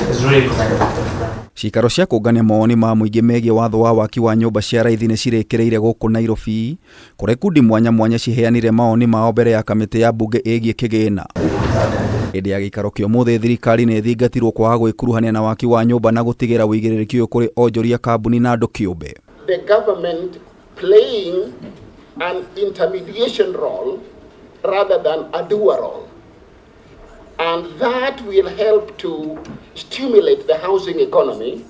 Is really commendable. Thank you very much. Ciikaro cia kũngania mawoni ma mũingĩ megiĩ watho wa waki wa nyũmba cia raithi nĩ cirĩkĩrĩire gũkũ Nairobi, kũrĩa ikundi mwanya mwanya ciheanire mawoni mao mbere ya kamĩtĩ ya mbunge ĩgiĩ kĩgĩna. Hĩndĩ ya gĩikaro kĩa ũmũthĩ thirikari nĩ ĩthingatirwo kwaga gwĩkuruhania na waki wa nyũmba na gũtigĩra ũigĩrĩrĩki ũyũ kũrĩ onjoria kambuni na andũ kĩũmbe. The government playing an intermediation role rather than a doer role. And that will help to stimulate the housing economy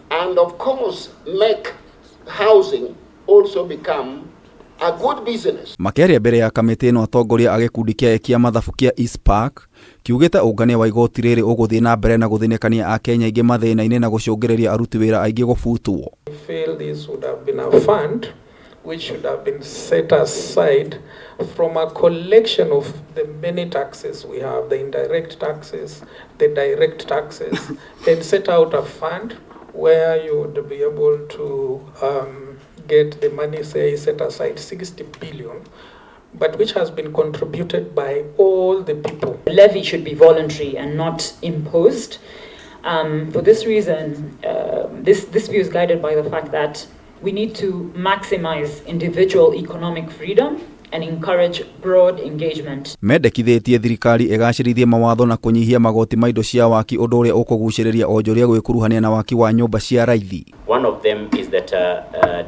and, of course, make housing also become a good business. Makĩaria mbere ya kamĩtĩ ĩno, atongoria a gĩkundi kĩa ekia mathabu kĩa Eastpark kiugĩte ũngania wa igoti rĩrĩ ũgũthiĩ na mbere na gũthĩnĩkania akenya aingĩ mathĩna-inĩ na gũcũngĩrĩria aruti wĩra aingĩ gũbutwo. I feel this would have been a fund which should have been set aside from a collection of the many taxes we have, the indirect taxes, the direct taxes, and set out a fund where you would be able to get the money, say, set aside 60 billion, but which has been contributed by all the people. The levy should be voluntary and not imposed. For this reason, this view is guided by the fact that we need to maximize individual economic freedom and encourage broad engagement. Mendekithĩtie thirikari ĩgacĩrithie mawatho na kũnyihia magoti ma indo cia waki, ũndũ ũrĩa ũkũgucĩrĩria onjoria gwĩkuruhania na waki wa nyũmba cia raithi. One of them is that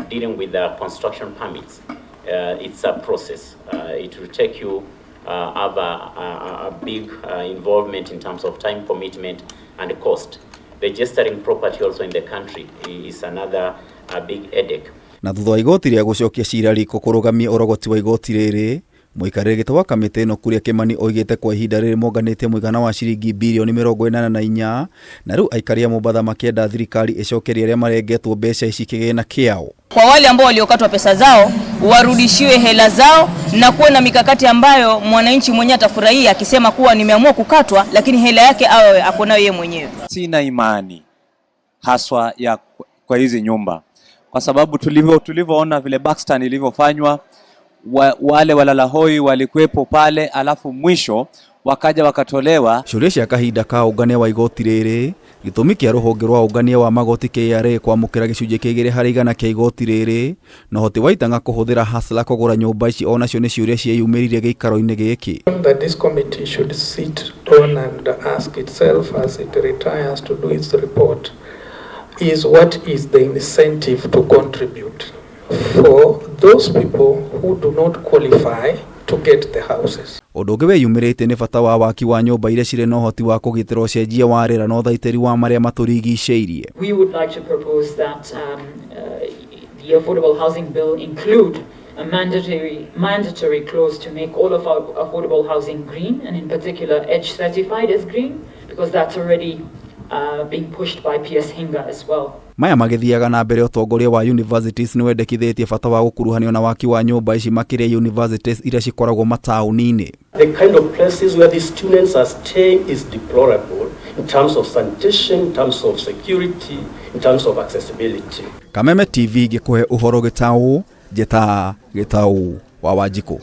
dealing with the construction permits, it's a process. It will take you have a big involvement in terms of time commitment and cost. Registering property also in the country is another big headache. Na thutha wa igoti rĩa gũcokia cira riko kũrũgamia ũrogoti wa igoti rĩrĩ, mũikarĩri gĩtĩ wa kamĩtĩ ĩno Kuria Kimani oigĩte kwa ihinda rĩrĩ monganĩtie mũigana wa ciringi birioni 84, na rĩu aikari a Mombatha makĩenda thirikari ĩcokerie arĩa marengetwo mbeca ici kĩgĩna kĩao. Kwa wale ambao waliokatwa pesa zao warudishiwe hela zao, na kuwe na mikakati ambayo mwananchi mwenyewe atafurahia akisema kuwa nimeamua kukatwa, lakini hela yake awe ako nayo yeye mwenyewe. Sina imani haswa ya kwa hizi nyumba kwa sababu tulivyoona vile Buxton ilivyofanywa, wale walalahoi walikuwepo pale, alafu mwisho wakaja wakatolewa. Ciũria cia kahinda ka ũngania wa igoti rĩrĩ, gĩtũmi kĩa rũhonge rwa ũngania wa magoti KRA kwamũkĩra gĩcunjĩ kĩa 2% kĩa igoti rĩrĩ, na ũhoti wa itang'a kũhũthĩra hustler kũgũra nyũmba ici onacio nĩ ciũria cieyumĩririe gĩikaro-inĩ gĩkĩ. That this committee should sit on and ask itself as it retires to do its report is, what is the incentive to contribute for those people who do not qualify to get the houses? Ũndũ ũngĩ wĩyumĩrĩtie nĩ bata wa waki wa nyũmba iria cirĩ na ũhoti wa kũgitĩra ũcenjia wa rĩera na ũthaitĩri wa marĩa matũrigicĩirie. We would like to propose that the Affordable Housing Bill include a mandatory clause to make all of our affordable housing green, and in particular EDGE certified as green, because that's already being pushed by PS Hinga as well. Maya magĩthiaga na mbere, ũtongoria wa universities nĩ wendekithĩtie bata wa gũkuruhanio na waki wa nyũmba ici, makĩria universities iria cikoragwo mataũni-inĩ. The kind of places where the students are staying is deplorable in terms of sanitation, in terms of security, in terms of accessibility. Kameme TV ngĩkũhe ũhoro gĩtaũ, njĩta Gĩtaũ wa Wanjikũ.